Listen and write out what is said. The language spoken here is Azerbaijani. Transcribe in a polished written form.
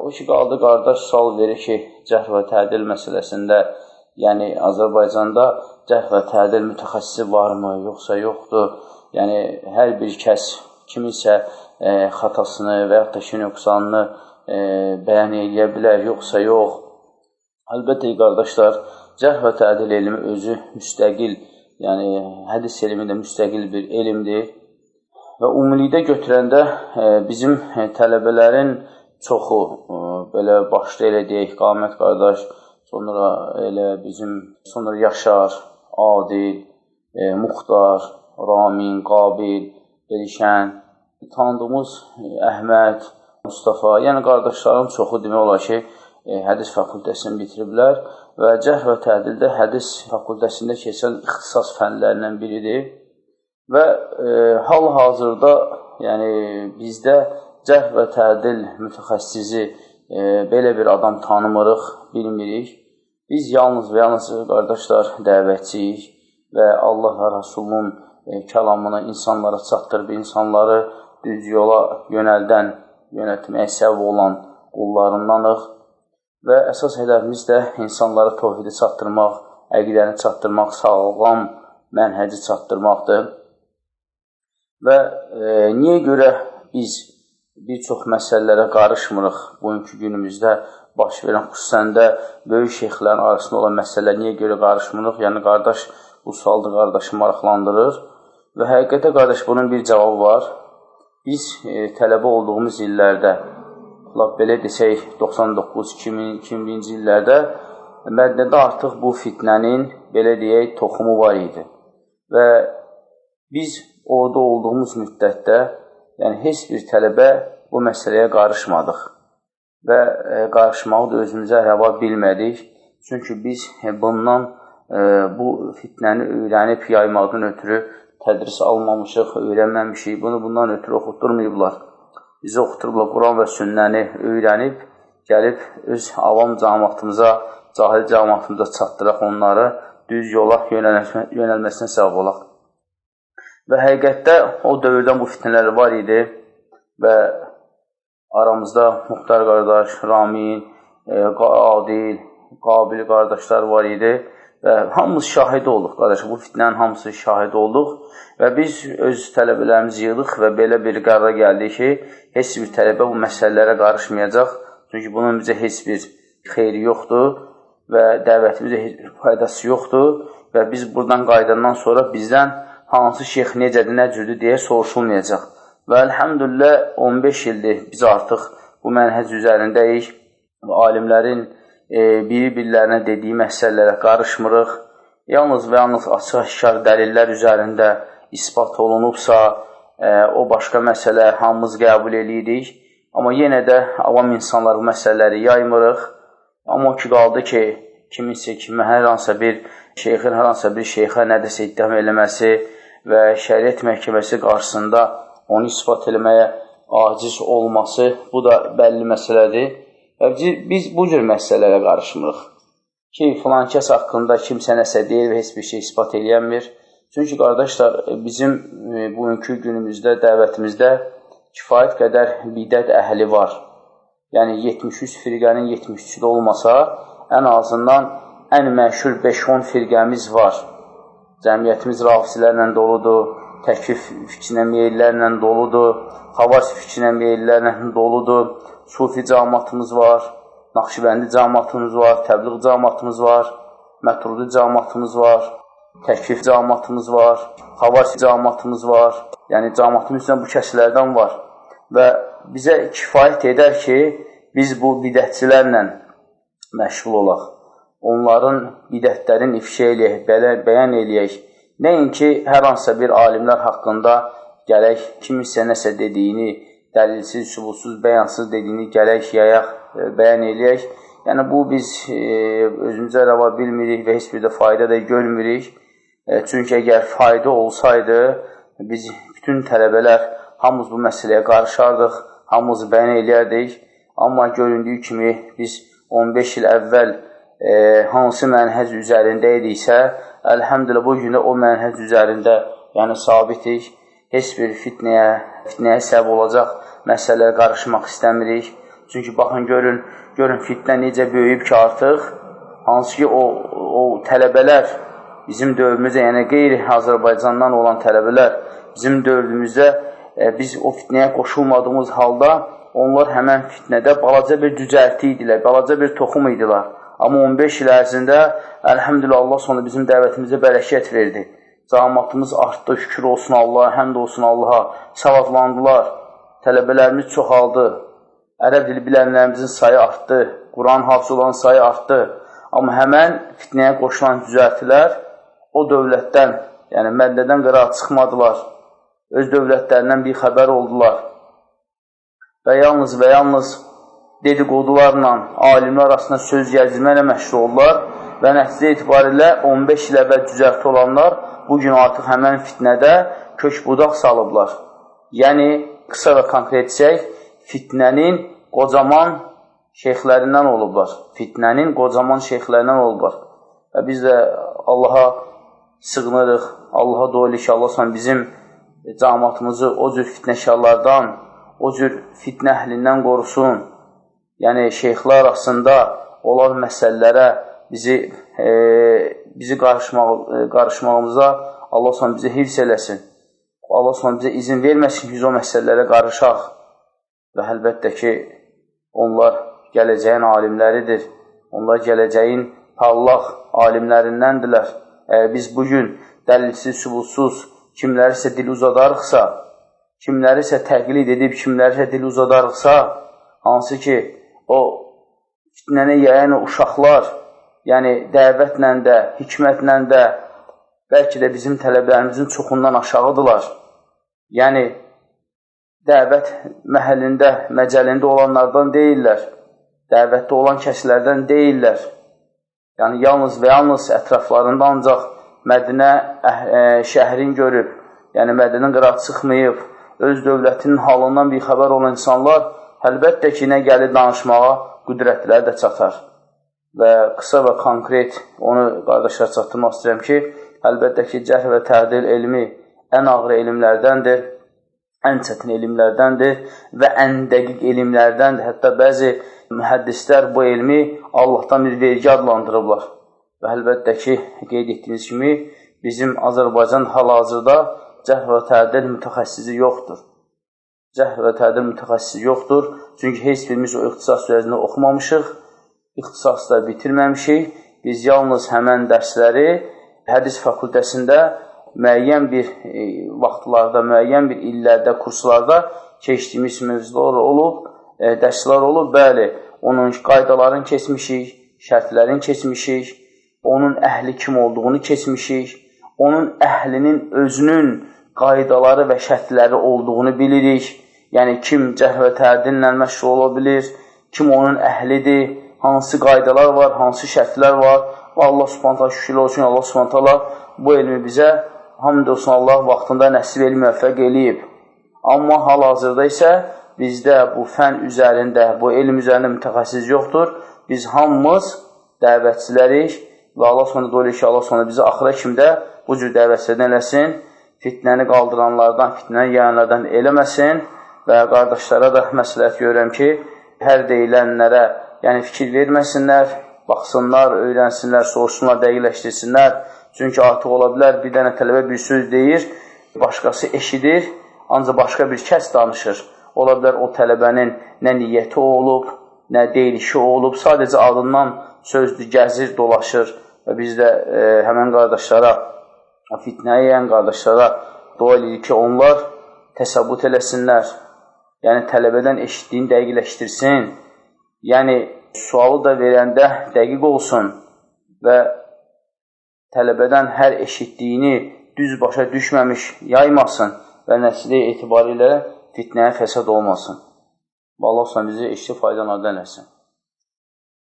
O ki, qaldı qardaş sual verir ki, cərh və tədil məsələsində, yəni Azərbaycanda cərh və tədil mütəxəssisi varmı, yoxsa yoxdur? Yəni, hər bir kəs kiminsə xatasını və yaxud da ki, nöqsanını bəyan eləyə bilər, yoxsa yox. Əlbəttə ki, qardaşlar, cərh və tədil elmi özü müstəqil, yəni hədis elmi də müstəqil bir elmdir. Və ümumilikdə götürəndə bizim tələbələrin çoxu, belə başda elə deyək, Qamət qardaş, sonra elə bizim, sonra Yaşar, Adil, Muxtar, Ramin, Qabil, Elşən, tanıdığımız Əhməd, Mustafa, yəni qardaşların çoxu demək olar ki, hədis fakültəsini bitiriblər və cərh və tədildə hədis fakültəsində keçən ixtisas fənlərindən biridir. Və hal-hazırda, yəni bizdə cərh və tədil mütəxəssisi belə bir adam tanımırıq, bilmirik. Biz yalnız və yalnız qardaşlar dəvətçiyik və Allah və Rasulunun kəlamını insanlara çatdırıb, insanları düz yola yönəldən, yönəltməyə səbəb olan qullarındanıq. Və əsas hədəfimiz də insanlara tovhidi çatdırmaq, əqidəni çatdırmaq, sağlam mənhəci çatdırmaqdır. Və niyə görə biz bir çox məsələlərə qarışmırıq bugünkü günümüzdə baş verən, xüsusən də böyük şeyxlərin arasında olan məsələlər niyə görə qarışmırıq? Yəni, qardaş, bu sual da qardaşı maraqlandırır. Və həqiqətə, qardaş, bunun bir cavabı var. Biz tələbə olduğumuz illərdə, lap belə desək, 99, 2000, 2001-ci illərdə Mədinədə artıq bu fitnənin, belə deyək, toxumu var idi. Və biz orada olduğumuz müddətdə, yəni heç bir tələbə bu məsələyə qarışmadıq və qarışmağı da özümüzə rəva bilmədik. Çünki biz bundan, bu fitnəni öyrənib yaymaqdan ötürü tədris almamışıq, öyrənməmişik. Bunu bundan ötürü oxutdurmayıblar. Bizi oxutdurublar Quran və sünnəni öyrənib, gəlib öz avam cəmaatımıza, cahil cəmaatımıza çatdıraq onları, düz yola yönəlməsinə səbəb olaq. Və həqiqətdə o dövrdən bu fitnələr var idi və aramızda Muxtar qardaş, Ramin, Adil, Qabil qardaşlar var idi və hamımız şahid olduq, qardaş, bu fitnənin hamısı şahid olduq və biz öz tələbələrimizi yığdıq və belə bir qərara gəldik ki, heç bir tələbə bu məsələlərə qarışmayacaq, çünki bunun bizə heç bir xeyri yoxdur və dəvətimizə heç bir faydası yoxdur və biz buradan qayıdandan sonra bizdən hansı şeyx necədir, nə cürdür deyə soruşulmayacaq. Və əlhəmdülillah 15 ildir biz artıq bu mənhəc üzərindəyik və alimlərin biri-birlərinə dediyi məsələlərə qarışmırıq. Yalnız və yalnız açıq-aşkar dəlillər üzərində isbat olunubsa, o başqa məsələ, hamımız qəbul eləyirik. Amma yenə də avam insanlar bu məsələləri yaymırıq. Amma o ki qaldı ki, kiminsə kimə, hər hansısa bir şeyxin hər hansısa bir şeyxə nədəsə ittiham eləməsi və şəriət məhkəməsi qarşısında onu isbat eləməyə aciz olması, bu da bəlli məsələdir. Və biz bu cür məsələlərə qarışmırıq. Ki, filan kəs haqqında kimsə nəsə deyir və heç bir şey isbat eləyənmir. Çünki, qardaşlar, bizim bugünkü günümüzdə, dəvətimizdə kifayət qədər bidət əhli var. Yəni, 73 firqənin 73-ü də olmasa, ən azından ən məşhur 5-10 firqəmiz var. Cəmiyyətimiz rafisilərlə doludur, təkfir fikrinə meyillərlə doludur, xavac fikrinə meyillərlə doludur, sufi cəmaatımız var, Naxşibəndi cəmaatımız var, təbliğ cəmaatımız var, mətrudi cəmaatımız var, təkfir cəmaatımız var, xavac cəmaatımız var. Yəni, cəmaatımız üçün bu kəslərdən var. Və bizə kifayət edər ki, biz bu bidətçilərlə məşğul olaq. Onların bidətlərini ifşa eləyək, bəyan eləyək. Nəinki hər hansısa bir alimlər haqqında gələk, kiminsə nəsə dediyini, dəlilsiz, sübutsuz, bəyansız dediyini gələk, yayaq, bəyan eləyək. Yəni, bu biz özümüzə rəva bilmirik və heç bir də fayda da görmürük. Çünki əgər fayda olsaydı, biz bütün tələbələr hamımız bu məsələyə qarışardıq, hamımız bəyan eləyərdik. Amma göründüyü kimi biz 15 il əvvəl hansı mənhəc üzərində idiksə, əlhəmdülillah bu gün də o mənhəc üzərində, yəni sabitik. Heç bir fitnəyə səbəb olacaq məsələlərə qarışmaq istəmirik. Çünki baxın, görün fitnə necə böyüyüb ki artıq, hansı ki o tələbələr bizim dövrümüzdə, yəni qeyri-Azərbaycandan olan tələbələr bizim dövrümüzdə biz o fitnəyə qoşulmadığımız halda onlar həmən fitnədə balaca bir cücərti idilər, balaca bir toxum idilər. Amma 15 il ərzində, əlhəmdülillah, Allah sonra bizim dəvətimizə bərəkət verdi. Cəmaatımız artdı, şükür olsun Allaha, həmd olsun Allaha, savadlandılar, tələbələrimiz çoxaldı, ərəb dili bilənlərimizin sayı artdı, Quran hafiz olan sayı artdı. Amma həmən fitnəyə qoşulan cücərtilər o dövlətdən, yəni Mədnədən qırağa çıxmadılar, öz dövlətlərindən bir xəbər oldular və yalnız və yalnız dedikodularla, alimlər arasında söz gəzdirməklə məşğul oldular və nəticə etibarilə 15 il əvvəl cücərti olanlar bugün artıq həmən fitnədə kök budaq salıblar. Yəni, qısa və konkret desək, fitnənin qocaman şeyxlərindən olublar. Fitnənin qocaman şeyxlərindən olublar. Və biz də Allaha sığınırıq, Allaha dua edirik ki, Allah sonra bizim cəmaatımızı o cür fitnəkarlardan, o cür fitnə əhlindən qorusun. Yəni, şeyxlər arasında olan məsələlərə bizi qarışmağımıza Allah sonra bizi hifz eləsin. Allah sonra bizə izin verməsin ki, biz o məsələlərə qarışaq. Və əlbəttə ki, onlar gələcəyin alimləridir. Onlar gələcəyin parlaq alimlərindəndirlər. Əgər biz bugün dəlilsiz, sübutsuz kimlərisə dil uzadarıqsa, kimlərisə təqlid edib, kimlərisə dil uzadarıqsa, hansı ki, o fitnəni yayan o uşaqlar, yəni dəvətlə də, hikmətlə də, bəlkə də bizim tələbələrimizin çoxundan aşağıdırlar. Yəni, dəvət məhəllində, məcəlində olanlardan deyirlər, dəvətdə olan kəslərdən deyirlər. Yəni, yalnız və yalnız ətraflarında ancaq Mədinə şəhrin görüb, yəni Mədinin qırağı çıxmayıb, öz dövlətinin halından bir xəbər olan insanlar, əlbəttə ki, nə gəlir danışmağa qüdrətləri də çatar. Və qısa və konkret onu qardaşlar çatdırmaq istəyirəm ki, əlbəttə ki, cərh və tədil elmi ən ağır elmlərdəndir, ən çətin elmlərdəndir və ən dəqiq elmlərdəndir. Hətta bəzi mühəddislər bu elmi Allahdan bir vergi adlandırıblar. Və əlbəttə ki, qeyd etdiyimiz kimi, bizim Azərbaycan hal-hazırda cərh və tədil mütəxəssisi yoxdur. Cərh və tədil mütəxəssisi yoxdur. Çünki heç birimiz o ixtisas üzərində oxumamışıq, ixtisas da bitirməmişik. Biz yalnız həmən dərsləri hədis fakültəsində müəyyən bir vaxtlarda, müəyyən bir illərdə, kurslarda keçdiyimiz mövzular olub, dərslər olub. Bəli, onun qaydalarını keçmişik, şərtlərini keçmişik, onun əhli kim olduğunu keçmişik, onun əhlinin özünün qaydaları və şərtləri olduğunu bilirik. Yəni, kim cərh və tədillə məşğul ola bilir, kim onun əhlidir, hansı qaydalar var, hansı şərtlər var. Və Allah Subhanahu taala şükürlər olsun, Allah Subhanahu taala bu elmi bizə, hamd olsun Allah, vaxtında nəsib elm müvəffəq eləyib. Amma hal-hazırda isə bizdə bu fən üzərində, bu elm üzərində mütəxəssis yoxdur. Biz hamımız dəvətçilərik və Allah Subhanahu dua edirik ki, Allah Subhanahu bizi axıra kimi də bu cür dəvətçilərdən eləsin, fitnəni qaldıranlardan, fitnəni yayanlardan eləməsin və qardaşlara da məsləhət görürəm ki, hər deyilənlərə, yəni fikir verməsinlər, baxsınlar, öyrənsinlər, soruşsunlar, dəqiqləşdirsinlər. Çünki artıq ola bilər, bir dənə tələbə bir söz deyir, başqası eşidir, ancaq başqa bir kəs danışır. Ola bilər o tələbənin nə niyyəti olub, nə deyilişi olub, sadəcə adından sözdür, gəzir, dolaşır və biz də həmən qardaşlara, fitnəyə yayan qardaşlara dua edirik ki, onlar təsəbbüt eləsinlər, yəni tələbədən eşitdiyini dəqiqləşdirsin, yəni sualı da verəndə dəqiq olsun və tələbədən hər eşitdiyini düz başa düşməmiş yaymasın və nəticə etibarilə fitnəyə fəsad olmasın. Və Allah bizi eşitib faydalananlardan eləsin.